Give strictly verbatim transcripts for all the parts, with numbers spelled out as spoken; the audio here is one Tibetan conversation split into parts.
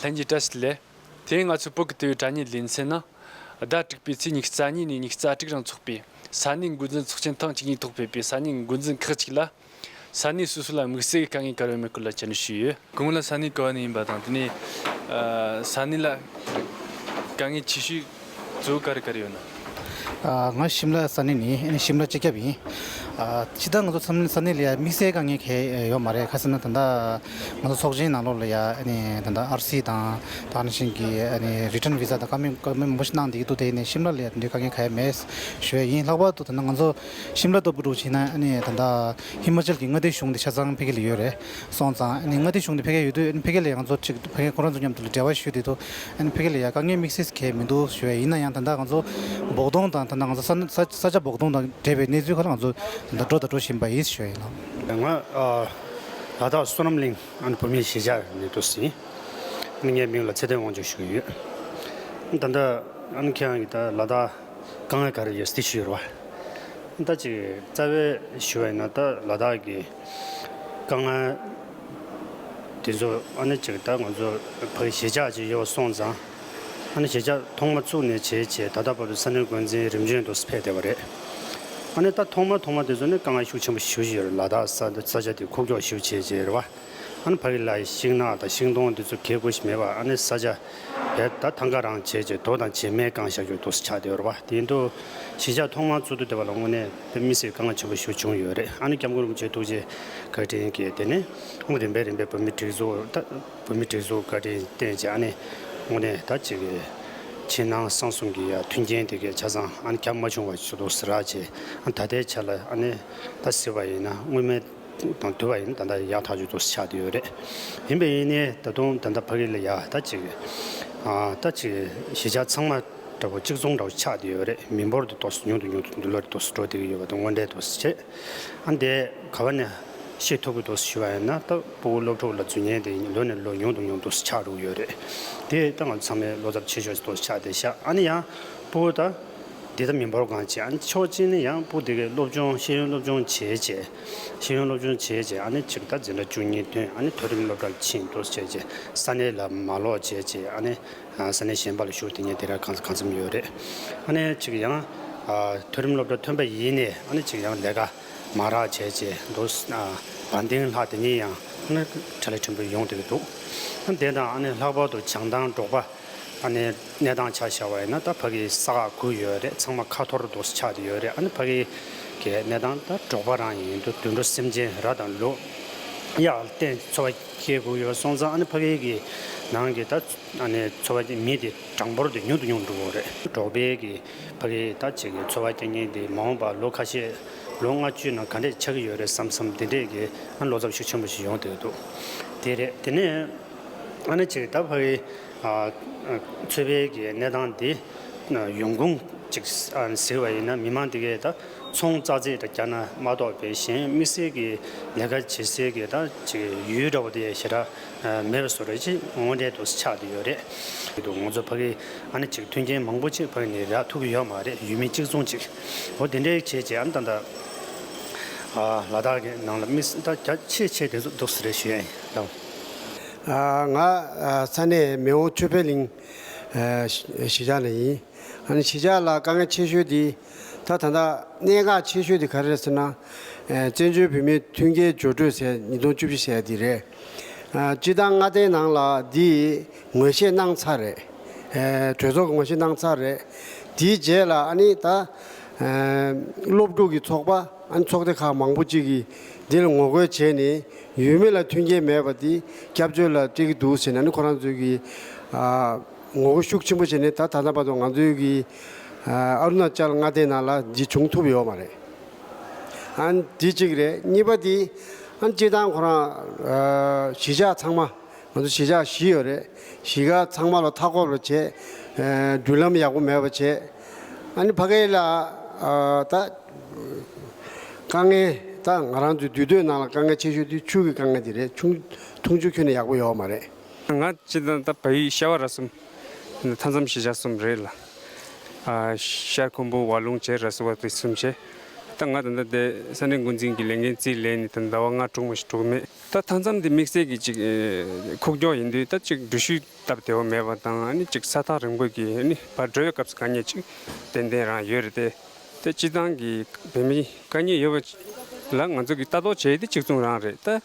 ལྷན་རྒྱས་བཀྲ་ཤིས་བདེ་ལེགས། དེ་རིང་ང་ཚོའི་བོད་ཀྱི་དུས་ཡུན་དྲ་བརྙན་ལེ་ཚན་ནི། ཟླ་དྲུག་པའི་ཚེས་ཉི་ཤུ་རྩ་གཉིས་ནས་ཉི་ཤུ་རྩ་དྲུག་རིང་འཚོགས་པའི་ས་གནས་འགོ་འཛིན་ཚོགས་ཆེན་ཐེངས་བཅུ་གཉིས་ཐོག་ཕེབས་པའི་ས་གནས་འགོ་འཛིན་ཁག་ཅིག་ལ། ས་གནས་སོ་སོ་ལ་དམིགས་བསལ་གྱི་དཀའ་ངལ་ག་རེ་ཡོད་མེད་སྐོར་ལ་དྲི་བ་ཞུས་ཡོད། གོང་ལ་ས་གནས་ག་བ་ནས་ཡིན་པ་དང་། དེ་ནས་ཨ་ས་གནས་ལ་དཀའ་ངལ་ཆེ་ཤོས་གཙོ་བོ་ག་རེ་ག་རེ་ཡོད་ན། ཨ་ང་ཤིམ་ལ་ས་གནས་ནས། ཨ་ནི་ཤིམ་ལ་སྤྱི་ཁྱབ་ཡིན། ཨ་སྤྱིར་བཏང་ང་ཚོ་ས་གནས་ལ་ཡ་དམིགས་བསལ་དཀའ་ངལ་གང་ཡང་ཡོད་མ་རེད། ག་རེ་ཟེར་ན། ད་ལྟ་ང་ཚོ་ཚོགས་ཆེན་ནང་ལོགས་ལ་ཡ། ཨ་ནི་ད་ལྟ་ཨར་སི་དང་། དེ་ནང་བཞིན་གྱི་ཨ་ནི་རི་ཊན་བི་ཟ་དང་བཀའ་མོལ་བཀའ་མོལ་མང་པོ་ཞིག་གནང་བསྡད་ཀྱི་འདུག་དེ་ནས་ཤིམ་ལ་ལ་ཡ་དེ་འདྲའི་དཀའ་ངལ་གང་ཡང་མེད་ཞུ་ཡ་ཡིན། ལྷག་པར་དུ་ད་ལྟ་ང་ཚོ་ཤིམ་ལ་ལྟ་བུ་འདྲ་བོ་བྱས་ན། ཨ་ནི་ད་ལྟ་ཧི་མ་ཅལ་གྱི་མངའ་སྡེ་གཞུང་དེ་ཆ་ཚང་ཕ་གི་ལ་ཡོད་རེད། སོང་ཙང་ཨ་ནི་མངའ་སྡེ་གཞུང་དེ་ཕ་གི་ཡོད་དུས། ཨ་ནི་ཕ་གི་ལ་ཡ་ང་ཚོ་ཅིག་ཕ་གི་ཁོ་རང་ཚོ་མཉམ་དུ་ལ་འབྲེལ་བ་ཞུས་དུས། ཨ་ནི་ཕ་གི་ལ་ཡ་དཀའ་ངལ་དམིགས་བསལ་གང་ཡང་མི་འདུག་ཞུ་ཡ་ཡིན། ན་ཡང་ད་ལྟ་ང་ཚོ་བོགས་གཏོང་དང་། ད་ལྟ་ང་ཚོ་ས་ས་ས་ཆ་བོགས་གཏོང་དང་འབྲེལ་བའི་གནས་ཚུལ་ཁག་ལ་ང་ཚོ་ད་ལྟ་འགྲོ་དང་འགྲོ་བཞིན་པ་ཡིན་ཞུ་ཡ་ཡིན། ང་ཨ་ལ་དྭགས་བསོད་ནམས་གླིང་། ཨ་ནི་བོད་མིའི་གཞིས་ཆགས་ནས་འདུག་སེ་ཡིན། ཨ་ནི་ངའི་མིང་ལ་ཚེ་བརྟན་དབང་ཕྱུག་ཞུ་གི་ཡོད། ད་ལྟ་ཨ་ནི་ཁྱེད་རང་གིས་ད་ལ་དྭགས་དཀའ་ངལ་ག་རེ་ཡོད་ཟེར་ཞུས་ཡོད་རེད་བ། ད་ཅིག་རྩ་བའི་ཞུ་བ་ཡིན་ན། ད་ལ་དྭགས་ཀྱི་དཀའ་ངལ་དེ་ཚོ། ཨ་ནི་ཅིག་ད་ང་ཚོ་ཕ་གི་གཞིས་ཆགས་ཅིག་ཡོད་སོང་ཙང་། ཨ་ནི་གཞིས་ཆགས་ཐོག་མ་བཙུགས་ནས་བྱས་བྱས་ད་ལྟ་བར་དུ་ས་གནས་འགོ་འཛིན་རིམ་བྱོན་དུ་ཕེབས་བསྡད་པ་རེད། ཨ་ནི་ད་ཐོག་མ་ཐོག་མ་དེ་ཚོ་ནི་དཀའ་ངལ་ཤུགས་ཆེན་པོ་ཞེ་པོ་ཞིག་ཡོད་རེད། ལ་དྭགས་ས་ས་ཆ་དེ་ཁུག་ཀྱོག་ཞེ་པོ་བྱས་བྱས་རེད་བ། ཨ་ནི་ཕ་གི་ལ་ཡི་ཤིང་ནགས་དང་ཤིང་སྡོང་དེ་ཚོ་གས་དགོས་ཤིག་མེད་པ། ཨ་ནི་ས་ཆ་བས་ད་ཐང་ག་རང་བྱས་བྱས་རྡོ་དང་བྱེ་མས་བཀང་བཞག་རྒྱུ་འདུག་སེ་ཆགས་བསྡད་ཡོད་རེད་བ། དེ་ཡིན་དུས་གཞིས་ཆགས་ཐོག་མར་བཙུགས་དུས་དེ་བ་ལ་དངོས་གནས་དཔེ་མི་སྲིད་དཀའ་ངལ་ཆེན་པོ་ཞིག་བྱུང་ཡོད་རེད། ཨ་ནི་སྐྱབས་མགོན་རིན་པོ་ཆེ་ཐུགས་རྗེ་བཀའ་དྲིན་གྱིས། དེ་ནས་ཨ་ནི་རིམ་པས་རིམ་པས་བོད་མིའི་སྒྲིག་འཛུགས། ད་བོད་མིའི་སྒྲིག་འཛུགས་བཀའ་དྲིན་བརྟེན་བྱས། ཨ་ནི་དངོས་གནས་ད་ཅིག་གི་ཕྱི་ནང་གསང་གསུམ་གྱི་ཡ་མཐུན་རྐྱེན་དེ་གའི་ཆ་ཚང་ཨ་ནི་ཁྱབ་མ་བྱུང་བ་ཞིག་འདུག་སེ་རག་བྱས། ཨ་ནི་ད་ལྟའི་ཆ་ལ་ཨ་ནི་ད་ཟེར་བ་ཡིན་ན། སྔོན་མའི་དང་བསྡུར་བ་ཡིན་ན་ད་ལྟ་ཡག་ཐག་ཆོད་འདུག་སེ་ཆགས་བསྡད་ཡོད་རེད། ཡིན་པ་ཡིན་ནའི་ད་དུང་ད་ལྟ་ཕ་གི་ལ་ཡ་ད་ཅིག་ཨ་ད་ཅིག་གཞིས་ཆགས་ཚང་མ་འདྲ་པོ་གཅིག་མཚུངས་འདྲ་པོ་ཆགས་བསྡད་ཡོད་རེད། མི་འབོར་དེ་ཏོག་ཙམ་ཉུང་དུ་ཉུང་དུ་འདུག་ལོ་རེ་ཏོག་ཙམ་འགྲོ་བསྡད་ཀྱི་ཡོད་པ་དེ་དངོས་འབྲེལ་འདུག་སེ་བྱས། ཨ་ནི་དེ་ག་བ་ནས་ཤེས་ཐུབ་ཀྱི་འདུག་ཞུ་བ་ཡིན་ན། ད་ཕྲུ་གུ་སློབ་ཕྲུག་ལ་འཛུལ་མཁན་དེ་ལོ་ནས་ལོ་ཉུང་དུ་ཉུང་དུ་ཆགས་འགྲོ་གི་ཡོད་རེད། དེ་ད་ང་ཚོ་ཚང་མས་བློ་འཚབ་ཆེ་ཤོས་འདུག་ཆགས་བསྡད་ཤག་ཨ་ནི་ཡང་ཕྲུ་གུ་ད་འདི་ད་མི་འབོར་གང་བྱས། ཨ་ནི་ཕྱོགས་གཅིག་ནས་ཡང་ཕྲུ་གུ་དེ་གའི་སློབ་སྦྱོང་ཤེས་ཡོན་སློབ་སྦྱོང་བྱས་བྱས། ཤེས་ཡོན་སློབ་སྦྱོང་བྱས་བྱས། ཨ་ནི་ཅིག་ད་འཛིན་གྲྭ་བཅུ་གཉིས་ཐོན། ཨ་ནི་མཐོ་རིམ་སློབ་གྲྭ་ལ་ཕྱིན་འདུག་བྱས་བྱས། ས་གནས་ལ་མ་ལོག་བྱས་བྱས། ཨ་ནི་ས་གནས་གཞན་པ་ལ་བཞུགས་བསྡད་མཁན་དེ་འདྲ་གང་གང་འཚམ་ཡོད་རེད། ཨ་ནི་ཅིག་ཡང་མཐོ་རིམ་སློབ་གྲྭ་ཐོན་པ་ཡིན་ནའི། ཨ་ནི་ཅིག་ཡང་ལས་ཀ་མ་རག་བྱས་བྱས་འདུག་བར་འདེང་ལྷག་དེ་ཉིད་ཡང་ཨ་ནི་ཕྲ་ལས་ཕྲན་བུ་ཡོང་བསྡད་ཀྱི་འདུག་ཨ་ནི་དེ་དང་ཨ་ནི་ལྷག་པར་དུ་བྱང་ཐང་འབྲོག་པ་ཨ་ནི་གནས་སྟངས་ཆ་བཞག་པ་ཡིན་ན། ད་ཕ་གིའི་ས་ཁག་དགུ་ཡོད་རེད། ཚང་མ་ཁ་འཐོར་འདུག་ཆགས་བསྡད་ཡོད་རེད། ཨ་ནི་ཕ་གི་གི་གནས་སྟངས། ད་འབྲོག་པ་རང་ཡིན་དུས་དུད་འགྲོ་སེམས་ཅན་ར་དང་ལུག་གཡག་ལ་བརྟེན་འཚོ་བ་སྐྱེལ་དགོས་ཡོད་སོང་ཙང་། ཨ་ནི་ཕ་གི་གི་ནང་གི་ད་ཨ་ནི་འཚོ་བ་སྐྱེལ་མི་དེ་གྲངས་འབོར་དེ་ཉུང་དུ་ཉུང་དུ་འགྲོ་གི་རེད། འབྲོག་པའི་གི་ཕ་གི་ད་ཅིག་གི་འཚོ་བ་སྐྱེལ་མཁན་དེ་མ་འོངས་པ་ལོ་ཁ་ཤས་ལོ་ལྔ་བཅུའི་ནང་ག་འདྲས་ཆགས་ཀྱི་ཡོད་རེད་བསམ་བསམ་དེ་འདྲས་ཀྱི་ཨ་ནི་བློ་འཚབ་ཤུགས་ཆེན་པོ་ཞིག་ཡོང་བསྡད་ཀྱི་འདུག་དེ་རེད། དེ་ནས་ཨ་ནི་ཅིག་ད་ཕ་གི་ཨ་ཨ་ཚོད་དཔག་གི་གནས་སྟངས་འདི་ཨ་ཡོང་ཁུངས་ཅིག་ཨ་ཟེར་བ་ཡིན་ན། མི་མང་དེ་གས་ད་ཚོང་རྩ་ཚིག་འདྲ་བརྒྱབ་ན་མ་གཏོགས། དཔེ་གཞན་དམིགས་བསལ་གྱི་ལས་ཀ་བྱེད་སའི་གི་ད་ཅིག་ཡུལ་འདྲ་བོ་དེ་ཞེ་དྲག་ཨ་མེད་པ་བཟོ་འདྲ་ཅིག་དངོས་གནས་འདུག་ཆགས་བསྡད་ཡོད་རེད། ང་ཚོ་ཕ་གི་ཨ་ནི་ཅིག་མཐུན་རྐྱེན་མང་པོ་ཅིག་ཕ་གི་ནས་རག་ཐུབ་ཀྱི་ཡོད་མ་རེད། ཡུལ་མི་གཅིག་མཚུངས་ཅིག་འོ་དེ་འདྲའི་བྱས་བྱས། ཨ་ནི་ད་ལྟ་ཨ་ལ་དྭགས་ཀྱི་ནང་ལ་དམིགས་བསལ་ད་རྒྱ་ཆེ་ཆེ་དེ་ཚོ་འདུག་སེ་རེད་ཞུ་ཡ་ཡིན། ལགས། ཨ་ང་ཨ་ས་གནས་མེས་དབོན་ཆོས་འཕེལ་གླིང་ཨ་གཞིས་གཞིས་ཆགས་ནས་ཡིན། ཨ་ནི་གཞིས་ཆགས་ལ་དཀའ་ངལ་ཆེ་ཤོས་དེ། ད་ད་ལྟ་གནད་འགག་ཆེ་ཤོས་དེ་ག་རེ་རེད་ཟེར་ན། ཨ་བཙན་བྱོལ་བོད་མིའི་མཐུན་རྐྱེན་སྦྱོར་སྤྲོད་ཟེར་ཉིས་སྟོང་བཅུ་བཞི་ཟེར་ཡ་དེ་རེད། ཨ་སྤྱི་བཏང་མངའ་སྡེའི་ནང་ལ་འདི་ངོས་བཞེས་གནང་ཚར་རེད། ཨ་གྲོས་ཚོགས་ཀྱིས་ངོས་བཞེས་གནང་ཚར་རེད། དེའི་རྗེས་ལ་ཨ་ནི་ད་ཨ་སློབ་ཕྲུག་གི་ཚོགས་པ། ཨ་ནི་ཚོགས་སྡེ་ཁག་མང་པོ་ཅིག་གིས་འདི་ལ་ངོ་རྒོལ་བྱས་ནས། ཡུལ་མི་ལ་མཐུན་རྐྱེན་མེད་པ་འདི་སྐྱབས་བཅོལ་ལ་སྤྲད་ཀྱི་འདུག་ཟེར་ནས། ཨ་ནི་ཁོ་རང་ཚོས་ཀྱིས་ཨ་ངོ་རྒོལ་ཤུགས་ཆེན་པོ་བྱས་ནས། ད་ད་ལྟ་བར་དུ་ང་ཚོའི་གི་ཨ་ཨ་རུ་ན་ཅལ་མངའ་སྡེའི་ནང་ལ་འདི་བྱུང་ཐུབ་ཡོད་མ་རེད། ཨ་ནི་འདི་གཅིག་རེད། གཉིས་པ་འདི་ཨ་ནི་སྤྱིར་བཏང་ཁོ་རང་ཨ་གཞིས་ཆགས་ཚང་མ། ང་ཚོ་གཞིས་ཆགས་བཞི་ཡོད་རེད། གཞིས་ཀ་ཚང་མ་ལ་མཐའ་འཁོབ་ལ་བྱས། ཨ་འགྲུལ་ལམ་ཡག་པོ་མེད་པ་བྱས། ཨ་ནི་ཕ་གི་ལ་ཨ་ད་དཀའ་ངལ། ད་ང་རང་ཚོའི་འདུས་སྡོད་ནང་ལ་དཀའ་ངལ་ཆེ་ཤོས་དེ་ཆུ་གི་དཀའ་ངལ་དེ་རེད། ཆུ་འཐུང་ཆུ་ཁྱོན་ནས་ཡག་པོ་ཡོད་མ་རེད། ང་སྤྱིར་བཏང་ད་བལ་ཡུལ་ཤར་བ་ར་གསུམ། མཐའ་མཚམས་གཞིས་ཆགས་གསུམ་རེད་ལ། ཨ་ཤར་ཁུམ་བུ། ཝ་ལུང་བྱས། ར་སུ་ཝ། དེ་གསུམ་བྱས། ད་ང་ད་ལྟ་དེ་ས་གནས་འགོ་འཛིན་གྱི་ལས་འགན་རྩིས་ལེན་ནས་ད་ཟླ་བ་ལྔ་དྲུག་མ་ཞིག་འགྲོ་གི་མེད། ད་མཐའ་མཚམས་དེ་དམིགས་བསལ་གྱི་ཅིག་ཨེ་ཁུག་ཀྱོག་ཡིན་དུས་ད་ཅིག་འགྲུལ་བཞུད་སྟབས་བདེ་བོ་མེད་པ་དང་། ཨ་ནི་ཅིག་ས་ཐག་རིང་པོ་གི་ཨ་ནི་ཕར་འགྲོ་བའི་སྐབས་སུ་དཀའ་ངལ་ཅིག་ཏན་ཏན་རང་ཡོད་རེད་དེ། དེ་སྤྱི་བཏང་གི་བོད་མི་དཀའ་ངལ་ཡོད་པ་ལ་ང་ཚོ་གི་ལྟ་རྟོག་བྱེད་ཡས་དེ་གཅིག་མཚུངས་རང་རེད། ད་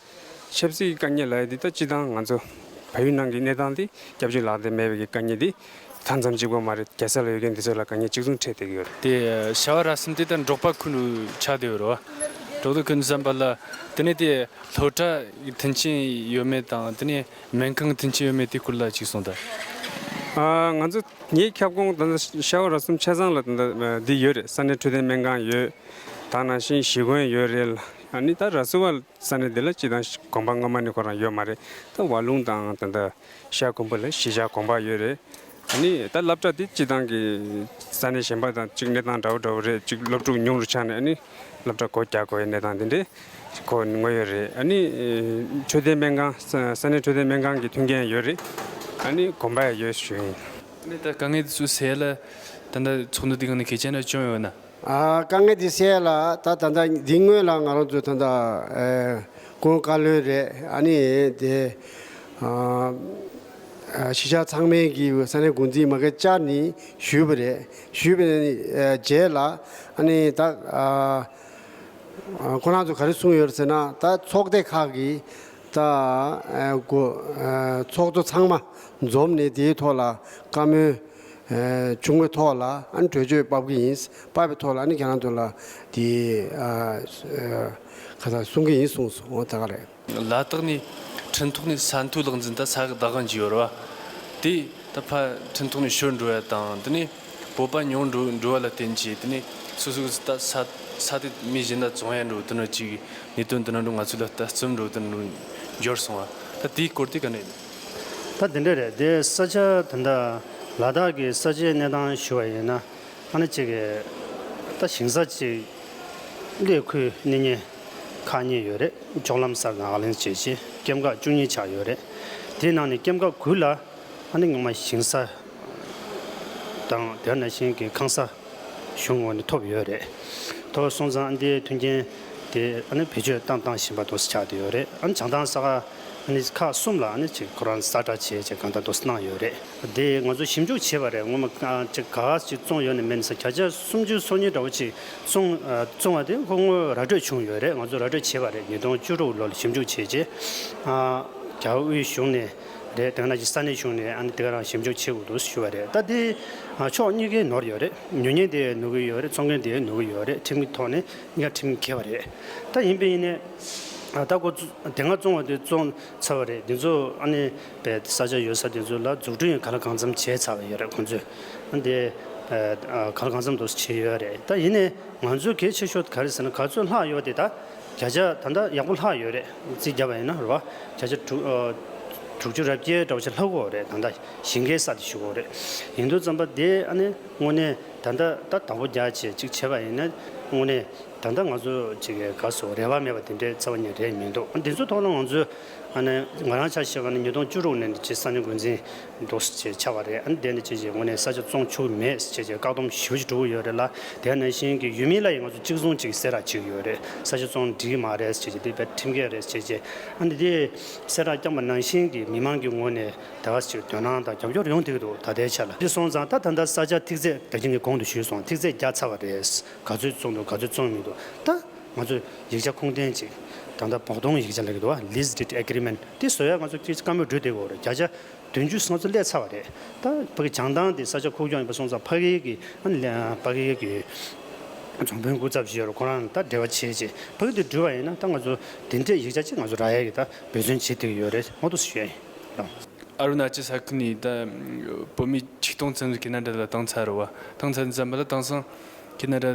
ཆབ་སྲིད་དཀའ་ངལ་ལབ་ཡས་དེ་ད་སྤྱི་བཏང་ང་ཚོ་བལ་ཡུལ་ནང་གི་གནས་སྟངས་དེ་སྐྱབས་བཅོལ་ལག་དེབ་མེད་པའི་གི་དཀའ་ངལ་དེ་མཐའ་མཚམས་གཅིག་པོ་མ་རེད། རྒྱལ་ས་ལ་ཡོད་མཁན་དེ་ཚོ་ལ་དཀའ་ངལ་གཅིག་མཚུངས་འཕྲད་བསྡད་ཀྱི་ཡོད་རེད། དེ་བྱ་བ་རག་གསུམ་དེ་ད་འབྲོག་པ་ཁུལ་ལ་ཆགས་བསྡད་ཡོད་རེད་བ། འབྲོག་པ་ཁུལ་བསམ་པ་ལ་དེ་ནས་དེ་སློབ་གྲྭ་མཐུན་རྐྱེན་ཡོད་མེད་དང་། དེ་ནས་སྨན་ཁང་མཐུན་རྐྱེན་ཡོད་མེད་དེ་སྐོར་ལ་ཅིག་གསུངས་དང་། ཨ། ང་ཚོ་ངའི་ཁྱབ་ཁོངས་ད་ལྟ་ཤ་བ་ར་གསུམ་ཆ་ཚང་ལ་ད་ལྟ་འདི་ཡོད་རེད། ས་གནས་འཕྲོད་བསྟེན་སྨན་ཁང་ཡོད། ད་ནང་བཞིན་གཞིས་དགོན་ཡོད་རེད། ཨ་ནི་ད་ར་སུ་བ་ས་གནས་འདི་ལ་སྤྱི་བཏང་དགོན་པ་སྔོན་མ་ནས་ཁོ་རང་ཡོད་མ་རེད། ད་བ་ལུང་དང་ད་ལྟ་ཤ་དགོན་པ་ལ་གཞིས་ཆགས་དགོན་པ་ཡོད་རེད། ཨ་ནི་ད་སློབ་གྲྭ་འདི་སྤྱི་བཏང་གི་ས་གནས་གཞན་པ་དང་གཅིག་གནས་སྟངས་འདྲ་བོ་འདྲ་བོ་རེད། གཅིག་སློབ་ཕྲུག་ཉུང་རུ་ཆགས་ནས་ཨ་ནི་སློབ་གྲྭ་སྒོ་རྒྱག་དགོས་ཡའི་གནས་སྟངས་འདི་འདྲས་ཁོ་དངོས་ཡོད་རེད། ཨ་ནི་འཕྲོད་བསྟེན་སྨན་ཁང་ས་ས་གནས་འཕྲོད་བསྟེན་སྨན་ཁང་གི་མཐུན་རྐྱེན་ཡོད་རེད། ཨ་ནི་དགོན་པ་ཡང་ཡོད་ཞུ་ཡིན། ཨ་ནི་ད་དཀའ་ངལ་དེ་ཚོ་སེལ་ཡ་ལ་ད་ལྟ་ཚོགས་འདུ་འདི་སྒང་ནས་གལ་ཆེན་ལ་བྱུང་ཡོད་ན། ཨ། དཀའ་ངལ་འདི་སེལ་ཡ་ལ་ད་ད་ལྟ་འདི་སྔོན་ལ་ང་རང་ཚོ་ད་ལྟ་ཨེ་སྐུ་བཀའ་བློན་རེད། ཨ་ནི་དེ་ཨ་ཨ་གཞིས་ཆགས་ཚང་མའི་གི་ས་གནས་འགོ་འཛིན་མ་གི་བཅར་ནས་ཞུས་པ་རེད། ཞུས་པའི་ཨ་རྗེས་ལ་ཨ་ནི་ད་ཨ་ཨ་ཁོ་རང་ཚོ་ག་རེ་གསུངས་ཡོད་ཟེར་ན། ད་ཚོགས་སྡེ་ཁག་གིས་ད་ཨ་འགོ་ཨ་ཚོགས་གཙོ་ཚང་མ་འཛོམས་ནས་དེའི་ཐོག་ལ་བཀའ་མོལ་ཨ་བྱུང་བའི་ཐོག་ལ་ཨ་ནི་གྲོས་ཆོད་ཕབ་ཀྱི་ཡིན། ཕབ་པའི་ཐོག་ལ་ཨ་ནི་ཁྱེད་རང་ཚོ་ལ་དེ་ཨ་ཨ་ཁ་ས་གསུང་གི་ཡིན་གསུངས་སོང་། འོ་ད་ག་རེད། ལ་དྭགས་ནས་ཁྲིན་ཐོག་ནས་ས་མཐོའི་ལག་འཛིན་ད་ས་གི་བདག་དབང་ཅིག་ཡོད་རེད་བ། དེ་ད་ཕར་ཁྲིན་ཐོག་ནས་ཤོར་འགྲོ་ཡ་དང་། དེ་ནས་བོད་པ་ཉུང་འགྲོ་འགྲོ་བ་ལ་བརྟེན་གྱིས་དེ་ནས་སོ་སོ་གི་ད་ས་ས་དེ་མི་གཞན་ལ་བཙོང་ཡ་འགྲོ་དེ་འདྲ་ཅིག་གནད་དོན་དེ་འདྲ་འགྲོ་ང་ཚོ་ལ་ལྟ་ཚུལ་འགྲོ་དེ་འདྲ་འགྲོ་འབྱོར་སོང་བ། ད་དེའི་སྐོར་དེ་ག་ནས་ཡིན། ད་དེ་འདྲ་རེད། དེ་ས་ཆ་དེ་འདྲ་ལ་དྭགས་ཀྱི་ས་ཆའི་གནས་སྟངས་ཞུ་བ་ཡིན་ན། ཨ་ནི་གཅིག་གི་ད་ཞིང་ས་གཅིག་གླེ་ཁུལ་གནས་ཉེ་ཁག་གཉིས་ཡོད་རེད། ལྕོག་ལམ་སར་ནག་ལན་བྱས་རྗེས་ཀེམ་ཁག་བཅུ་གཉིས་ཆགས་ཡོད་རེད། དེའི་ནང་ནས་ཀེམ་ཁག་དགུ་ལ་ཨ་ནི་སྔོན་མ་ཞིང་ས་དང་དེ་ནང་བཞིན་གྱི་ཁང་ས་གཞུང་ངོས་ནས་ཐོབ་ཡོད་རེད། ཐོབ་སོང་ཙང་ཨ་ནི་དེའི་མཐུན་རྐྱེན་དེ་ཨ་ནི་བེད་སྤྱོད་བཏང་བཏང་བཞིན་པ་འདུག་སེ་ཆགས་བསྡད་ཡོད་རེད། ཨ་ནི་བྱང་ཐང་ས་ཁ་ཨ་ནི་ཁག་གསུམ་ལ་ཨ་ནི་ཅིག་ཁོ་རང་གསལ་བསྒྲགས་བྱས་བྱས་གང་ལྟར་འདུག་སེ་གནང་ཡོད་རེད། དེ་ང་ཚོ་ཞིབ་འཇུག་བྱས་པ་རེད། སྔོན་མ་ཨ་ཅིག་ག་ཅིག་བཙོང་ཡོད་ནི་མེད་ནི་ས་བརྒྱ་ཆ་སུམ་ཅུ་སོ་གཉིས་འདྲ་བོ་ཅིག་བཙོང་ཨ་བཙོང་བ་དེ་ཁོ་སྔོན་ར་སྤྲོད་བྱུང་ཡོད་རེད། ང་ཚོ་ར་སྤྲོད་བྱས་པ་རེད། ཉིས་སྟོང་བཅུ་དྲུག་ལོ་ལ་ཞིབ་འཇུག་བྱས་རྗེས་ཨ་རྒྱ་དབུས་གཞུང་ནས་རེད། དེ་ནང་བཞིན་ས་གནས་གཞུང་ནས་ཨ་ནི་དེ་ག་རང་ཞིབ་འཇུག་བྱེད་དགོས་འདུག་ཞུ་བ་རེད། ད་དེ་ཨ་ཕྱོགས་གཉིས་ཀའི་ནོར་ཡོད་རེད། ཉོ་མཁན་དེ་ནོར་གི་ཡོད་རེད། བཙོང་མཁན་དེ་ནོར་གི་ཡོད་རེད། ཁྲིམས་ཀྱི་ཐོག་ནས་གཉིས་ཀ་ཁྲིམས་འགལ་བ་རེད། ད་ཡིན་པས་ཡིན་ནའི་ཨ་ད་ཁོ་ཚོ་དེ་སྔ་བཙོང་བ་དེ་བཙོང་ཚར་བ་རེད། དེ་ཚོ་ཨ་ནི་པའི་ས་ཆ་ཡོད་ས་དེ་ཚོ་ལ་འཛུགས་སྐྲུན་ག་ལ་གང་འཚམ་བྱས་ཚར་བ་ཡོད་རེད། ཁོང་ཚོས་ཨ་འདི་ཨ་ག་ལ་གང་འཚམ་འདུག་བྱས་ཡོད་རེད། ད་ཡིན་ནའི་ང་ཚོའི་གལ་ཆེ་ཤོས་ག་རེ་ཟེར་ན། ག་ཚོད་ལྷག་ཡོད་དེ་ད་བརྒྱ་ཆ་ད་ལྟ་ཡག་པོ་ལྷག་ཡོད་རེད། རྩིས་བརྒྱབ་པ་ཡིན་ན་རེད་བ། བརྒྱ་ཆ་དྲུག་ཨ་དྲུག་ཅུ་རེ་བརྒྱད་འདྲ་བོ་ཞིག་ལྷག་གི་ཡོད་རེད། ད་ལྟ་ཞིང་ཁའི་ས་དེ་ཞུ་གི་ཡོད་རེད། ཡིན་དུས་ཙམ་པ་དེ་ཨ་ནི་དངོས་གནས་ད་ལྟ་ད་བདག་པོ་རྒྱག་བྱས་ཅིག་བྱས་པ་ཡིན་ན་དངོས་གནས་ད་ལྟ་ང་ཚོ་ཅིག་ག་སོ་རེ་བ་མེད་པ་དེ་འདྲའི་རྩ་བ་ཉིད་རེད་མི་འདུག། འདི་ཚོ་ཐོག་ལ་ང་ཚོས་ཨ་ནི་ང་རང་ཆ་བཞག་པ་ན་ཉིས་སྟོང་བཅུ་དྲུག་ནས་ཅིག་ས་གནས་འགོ་འཛིན་འདུག་ཅེས་ཆགས་པ་རེད། ཨ་ནི་དེ་ནས་ཅིག་ཅིག་དངོས་གནས་ས་ཆ་བཙོང་ཆོག་གི་མེད་ཅེས་ཅིག་བཀག་སྡོམ་ཞེ་པོ་ཅིག་འགྲོ་གི་ཡོད་རེད་ལ། དེ་ནང་བཞིན་གྱི་ཡུལ་མི་ལ་ཡང་ང་ཚོ་གཅིག་མཚུངས་ཅིག་གསལ་བསྒྲགས་བྱེད་ཀྱི་ཡོད་རེད། ས་ཆ་བཙོང་འགྲིག་གི་མ་རེད་ཅེས་ཅིག་དེ་བས་ཁྲིམས་འགལ་རེད་ཅེས་ཅིག། ཨ་ནི་དེ་གསལ་བསྒྲགས་བསྐྱངས་པ་ནང་བཞིན་གྱི་མི་མང་གི་ངོས་ནས་ད་ག་ཅིག་དོ་སྣང་དང་རྒྱབ་སྐྱོར་ཡོང་བསྡད་ཀྱི་འདུག། ད་ལྟའི་ཆ་ལ་དེ་སོང་ཙང་ད་ད་ལྟ་ས་ཆ་ཐིག་ཚད་ད་གིན་གྱི་གོང་དུ་ཞུས་སོང་། ཐིག་ཚད་བརྒྱབ་ཚར་བ་རེད། ག་ཚོད་བཙོང་འདུག་ག་ཚོད་བཙོང་མི་འདུག། ད་ང་ཚོས་ཡིག་ཆ་ཁུངས་ལྡན་ཅིག་ད་ལྟ་བོགས་གཏོང་ཡིག་ཆ་ལབ་ཀྱི་འདུག་བ། Lease Deed Agreement དེ་བཟོ་ཡ་ང་ཚོ་ཅིག་བཀའ་མོལ་འགྲོ་བསྡད་ཀྱི་ཡོད་རེད། བརྒྱ་ཆ་བདུན་ཅུ་ང་ཚོ་སླེབས་ཚར་བ་རེད། ད་ཕ་གི་བྱང་ཐང་དེ་ས་ཆ་ཁུག་ཀྱོག་ཡིན་པ་སོང་ཙང་ཕ་གི་གི་ཨ་ནི་ཕ་གི་གི་རྫོང་དཔོན་སྐུ་ཚབ་ཞིག་ཡོད་རེད། ཁོ་རང་ད་འབྲེལ་བ་བྱས་རྗེས་ཕ་གི་དེ་འགྲུལ་བ་ཡིན་ན་ད་ང་ཚོ་དེ་འདྲས་ཡིག་ཆ་ཅིག་ང་ཚོ་རག་ཡ་གི་ད་འབད་བརྩོན་བྱེད་བསྡད་ཀྱི་ཡོད་རེད། ངོ་ཐུག་ཞུ་ཡ་ཡིན། ཨ་རུ་ན་ཅལ་ས་ཁུལ་ནས་ད་བོད་མི་ཆིག་སྟོང་ཙམ་ཞིག་ཁེ་ན་ཌ་ལ་བཏང་ཚར་རེད་བ། བཏང་ཚར་ཙམ་པ་ལ་དེང་སང་ཁེ་ན་ཌ་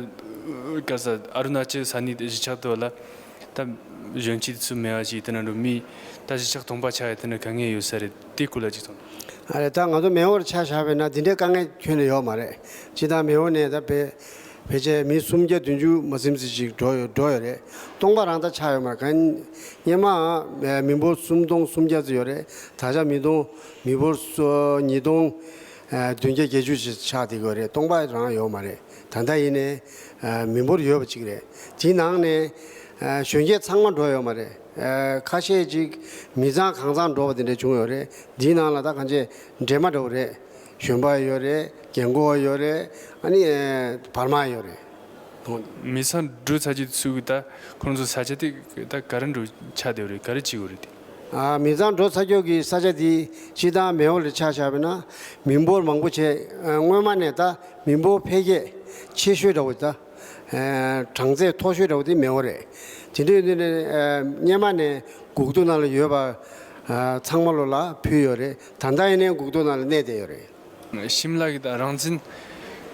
ག་ས་ཨ་རུ་ན་ཅལ་ས་གནས་གཞིས་ཆགས་དེ་བ་ལ་ད་གཞོན་སྐྱེས་དེ་ཚོ་མེད་པ་ཞིག་དེ་ན་འགྲོ་མི་ད་གཞིས་ཆགས་སྟོང་པ་ཆགས་ཡ་དེ་ན་དཀའ་ངལ་ཡོད་ས་རེད། དེ་སྐོར་ལ་ཅིག་གསུངས། ཨ་རེད། ད་ང་ཚོ་མེ་འོར་ཆ་བཞག་པས་ན་དེ་འདྲའི་དཀའ་ངལ་ཁྱོན་ནས་ཡོད་མ་རེད། སྤྱིར་བཏང་མེ་འོར་ནས་ད་བེད་ཕལ་ཆེར་མི་སུམ་བརྒྱ་བདུན་ཅུ་མ་ཟིན་ཙམ་ཞིག་འགྲོ་ཡོད་འགྲོ་ཡོད་རེད། སྟོང་པ་རང་ད་ཆགས་ཡོད་མ་རེད། ག་སྔོན་མ་མི་འབོར་སུམ་སྟོང་སུམ་བརྒྱ་ཙམ་ཡོད་རེད། ད་ཆ་མི་སྟོང་མི་འབོར་སོ་ཉིས་སྟོང་བདུན་བརྒྱ་བརྒྱད་ཅུ་ཞིག་ཆགས་བསྡད་ཡོད་རེད། སྟོང་པ་རང་ཡོད་མ་རེད། ད་ལྟ་ཡིན་ནའི་མི་འབོར་ཡོད་པ་གཅིག་རེད། དེའི་ནང་ནས་གཞོན་སྐྱེས་ཚང་མ་འགྲོ་ཡོད་མ་རེད། ཁ་ཤས་ཅིག་མི་ཚང་གང་ཚང་འགྲོ་བ་དེ་འདྲ་བྱུང་ཡོད་རེད། དེའི་ནང་ལ་ད་གང་ཅི་འདྲེས་མ་འདྲ་བོ་རེད། གཞོན་པ་ཡོད་རེད། རྒན་གོག་ཡོད་རེད། ཨ་ནི་བར་མ་ཡོད་རེད། མི་ཚང་འགྲོ་ཚར་རྗེས་ཚུར་ད་ཁོང་ཚོ་ས་ཆ་དེ་ད་ག་རེ་འགྲོ་ཆགས་བསྡད་ཡོད་རེད། ག་རེ་བྱེད་དགོས་རེད་དེ། མི་ཚང་འགྲོ་ཚར་ཁྱོད་ཀྱི་ས་ཆ་དེ་སྤྱི་བཏང་མེད་པ་ལ་ཆ་བཞག་པ་ན་མི་འབོར་མང་པོ་བྱས། སྔོན་མ་ནས་ད་མི་འབོར་འཕེལ་རྒྱས་ཆེ་ཤོས་འདྲ་བོ་ད་གྲངས་ཚད་མཐོ་ཤོས་འདྲ་བོ་དེ་མེད་པ་རེད། དེ་འདྲ་ཡིན་དུས་ནས་སྔོན་མ་ནས་འགོག་ཐུག་ནང་ལ་ཡོད་པ་ཚང་མ་ལོ་ལ་ཕུལ་ཡོད་རེད། ད་ལྟ་ཡིན་ནའི་འགོག་ཐུག་ནང་ལ་གནས་བསྡད་ཡོད་རེད། ཤིམ་ལ་གི་ད་རང་བཙན་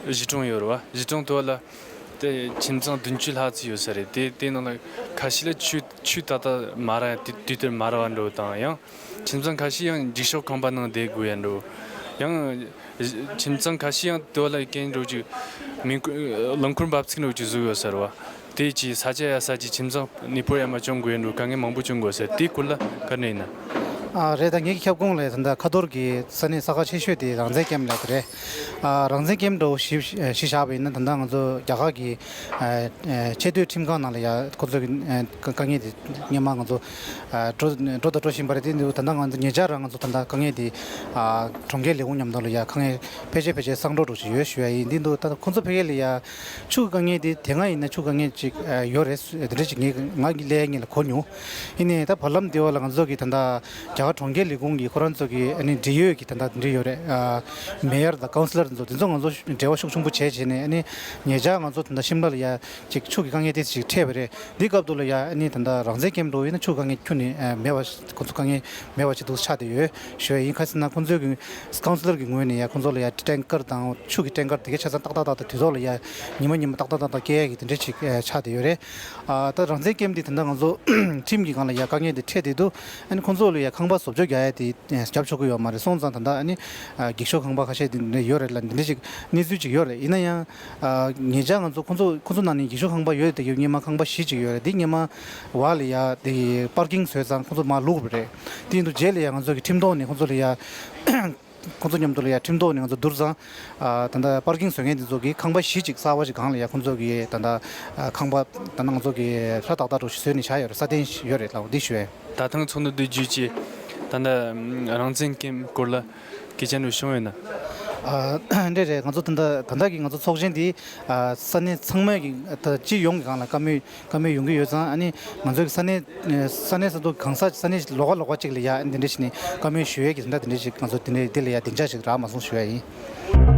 གཞིས་གྲོང་ཡོད་རེད་བ། གཞིས་གྲོང་དེ་བ་ལ་དེ་ཁྱིམ་ཚང་བདུན་ཅུ་ལྷག་ཙམ་ཡོད་ས་རེད། དེ་དེ་ནང་ལ་ཁ་ཤས་ལ་ཆུ་ཆུ་ད་ལྟ་མ་རག་དུས་དུས་དེར་མ་རག་པ་འགྲོ་དང་། ཡང་ཁྱིམ་ཚང་ཁ་ཤས་ཡང་འགྱིག་ཤོག་ཁང་པ་ནང་བསྡད་དགོས་ཡ་འགྲོ། ཡང་ཁྱིམ་ཚང་ཁ་ཤས་ཡང་དེ་བ་ལ་རྐྱེན་འགྲོ་ཅིག་མི་རླངས་འཁོར་འབབ་ཚིགས་འགྲོ་ཅིག་བཟོས་ཡོད་ས་རེད་བ། དེ་ཅིག་ས་ཆ་ཡ་ས་ཅིག་ཁྱིམ་ཚང་ནུས་པ་ཡ་མ་སྐྱོང་དགོས་ཡ་འགྲོ། དཀའ་ངལ་མང་པོ་བྱུང་དགོས་ས་རེད། དེའི་སྐོར་ལ་ག་རེ་ཡིན་ན། ཨ་རེད། ད་ངེད་ཀྱི་ཁྱབ་ཁོངས་ལ་ད་ལྟ་ཁ་ཐོར་གྱི་ས་གནས་ས་ཁག་ཆེ་ཤོས་དེ་རང་བཙན་ཀེམ་ལ་དེ་རེད། ཨ་རང་བཙན་ཀེམ་འདྲ་བོ་གཞི་གཞི་བཞག་པ་ཡིན་ན། ད་ལྟ་ང་ཚོ་རྒྱ་གར་གྱི་ཨ་ཨ་ཆེས་མཐོའི་ཁྲིམས་ཁང་ནང་ལ་ཡ་ཁོ་ཚོ་གི་ཨ་དཀའ་ངལ་དེ་སྔོན་མ་ང་ཚོ་ཨ་འགྲོ་འགྲོ་དང་འགྲོ་བཞིན་པ་རེད། དེ་འདུག་ད་ལྟ་ང་ཚོ་ཉེ་ཆར་རང་ང་ཚོ་ད་ལྟ་དཀའ་ངལ་དེ་ཨ་གྲོང་ཁྱེར་ལས་ཁུངས་མཉམ་དུ་ལ་ཡ་དཀའ་ངལ་ཕལ་ཆེར་ཕལ་ཆེར་སངས་འགྲོ་འགྲོ་བཞིན་ཡོད་ཞུ་ཡ་ཡིན། དེ་འདུག་ད་ཁོ་ཚོ་ཕ་གི་ལ་ཡ་ཆུ་དཀའ་ངལ་དེ་དེ་སྔ་ཡིན་ན་ཆུ་དཀའ་ངལ་ཅིག་ཨ་ཡོད་རེད། དེ་འདྲ་ཅིག་ངས་ང་གི་ལས་ངེས་ལ་གོ་མྱོང་། ཡིན་ནའི་ད་བར་ལམ་དེ་བ་ལ་ང་ཚོ་གི་ད་ལྟ་རྒྱ་གར་གྲོང་ཁྱེར་ལས་ཁུངས་ཀྱི་ཁོ་རང་ཚོ་གི་ཨ་ནི་འབྲེལ་ཡོད་ཀྱི་ད་ལྟ་འདི་ཡོད་རེད། ཨ་མེ་ཡར་དང་ཀའུན་སི་ལར་ཚོ་དེ་ཚོ་ང་ཚོ་འབྲེལ་བ་ཤུགས་ཆེན་པོ་བྱས་བྱས་ནས། ཨ་ནི་ཉེ་ཆར་ང་ཚོ་ད་ལྟ་ཤིམ་ལ་ལ་ཡ་ཅིག་ཆུ་གི་དཀའ་ངལ་དེ་ཅིག་འཕྲད་པ་རེད། འདི་སྐབས་དུ་ལ་ཡ་ཨ་ནི་ད་ལྟ་རང་བཙན་ཀེམ་འགྲོ་ཡིན་ན་ཆུ་དཀའ་ངལ་ཁྱོན་ནས་ཨ་མེད་པ། ཁོ་ཚོ་དཀའ་ངལ་མེད་པ་ཅིག་འདུག་ཆགས་བསྡད་ཡོད་ཞུ་ཡ་ཡིན། ཁ་སང་ན་ཁོ་ཚོའི་གི་ཀའུན་སི་ལར་གི་ངོས་ནས་ཡ་ཁོ་ཚོ་ལ་ཡ་ཊེང་ཀར་དང་ཆུ་གི་ཊེང་ཀར་དེ་གའི་ཆ་ཚང་ཏག་ཏག་ཏག་ཏག་དུས་ཐོག་ལ་ཡ་ཉི་མ་ཉི་མ་ཏག་ཏག་ཏག་ཏག་སྐྱེལ་ཡ་གི་དེ་འདྲ་ཅིག་ཨ་ཆགས་བསྡད་ཡོད་རེད། ཨ་ད་རང་བཙན་ཀེམ་དེ་ད་ལྟ་ང་ཚོ་ཁྲིམས་ཀྱི་སྒང་ལ་ཡ་དཀའ་ངལ་དེ་འཕྲད་བསྡད་འདུག་ཨ་ནི་ཁོང་ཚོ་ལ་ཡ་ཁང་པ་བཟོ་བཅོས་རྒྱག་ཡ་དེ་རྒྱབ་ཆོག་གི་ཡོད་མ་རེད། སོང་ཙང་ད་ལྟ་ཨ་ནི་ཨ་འགྱིག་ཤོག་ཁང་པ་ཁ་ཤས་དེ་འདྲ་ཡོད་རེད་ལ། འདི་འདྲ་ཅིག་གནས་ཚུལ་ཅིག་ཡོད་རེད། ཡིན་ན་ཡང་ཨ་ཉེ་ཆར་ང་ཚོ་ཁོང་ཚོ་ཁོང་ཚོ་ནང་ནས་འགྱིག་ཤོག་ཁང་པ་ཡོད་དེ་ཡོད། སྔོན་མ་ཁང་པ་བཞི་ཅིག་ཡོད་རེད། འདི་སྔོན་མ་བ་ལ་ཡ་དེ་པར་ཀིང་བཟོས་ཙང་ཁོང་ཚོ་མར་བླུགས་པ་རེད། དེ་ཡིན་དུས་རྗེས་ལ་ཡ་ང་ཚོ་གི་ཁྲིམས་ཐོག་ནས་ཁོང་ཚོ་ལ་ཡ་ཁོང་ཚོ་མཉམ་དུ་ལ་ཡ་ཁྲིམས་ཐོག་ནས་ང་ཚོ་བསྡུར་ཙང་། ཨ་ད་ལྟ་པར་ཀིང་བཟོ་མཁན་དེ་ཚོ་གིས་ཁང་པ་བཞི་ཅིག་གསར་པ་ཅིག་སྒང་ལ་ཡ་ཁོང་ཚོ་གིས་ད་ལྟ་ཨ་ཁང་པ་ད་ལྟ་ང་ཚོ་གིས་ཧྲ་ཏག་ཏག་འདྲ་ཞིག་བཟོས་ནས་བཞག་ཡོད་རེད། སྲ་བརྟན་ཞིག་ཡོད་རེད་ལབ་འདི་ཞུ་ཡ། ད་ཐེངས་ཚོགས་འདུ་བསྡུ་རྒྱུ་ཅིག་ད་ལྟ་རང་བཙན་ཀེམ་སྐོར་ལ་སྐད་ཆ་འདྲ་བྱུང་ཡོད་ན། ཨ་འདྲ་རེད། ང་ཚོ་ད་ལྟ་ད་ལྟ་གི་ང་ཚོ་ཚོགས་ཆེན་འདི་ཨ་ས་གནས་ཚང་མའི་གི་ད་སྤྱི་ཡོངས་ཀྱི་སྒང་ལ་བཀའ་མོལ་བཀའ་མོལ་ཡོང་གི་ཡོད་ཙང་། ཨ་ནི་ང་ཚོའི་ས་གནས་ས་གནས་ས་ཐོག་གང་ས་ས་གནས་ལོགས་ཀ་ལོགས་ཀ་ཅིག་ལ་ཡ་འདི་འདྲ་ཞིག་ནས་བཀའ་མོལ་ཞུ་ཡས་ཀྱི་ཟིན་ད་འདི་འདྲ་ཞིག་ང་ཚོ་འདི་འདྲ་འདི་ལ་ཡ་སྡིངས་ཆ་ཞིག་རག་མ་སོང་ཞུ་ཡ་ཡིན།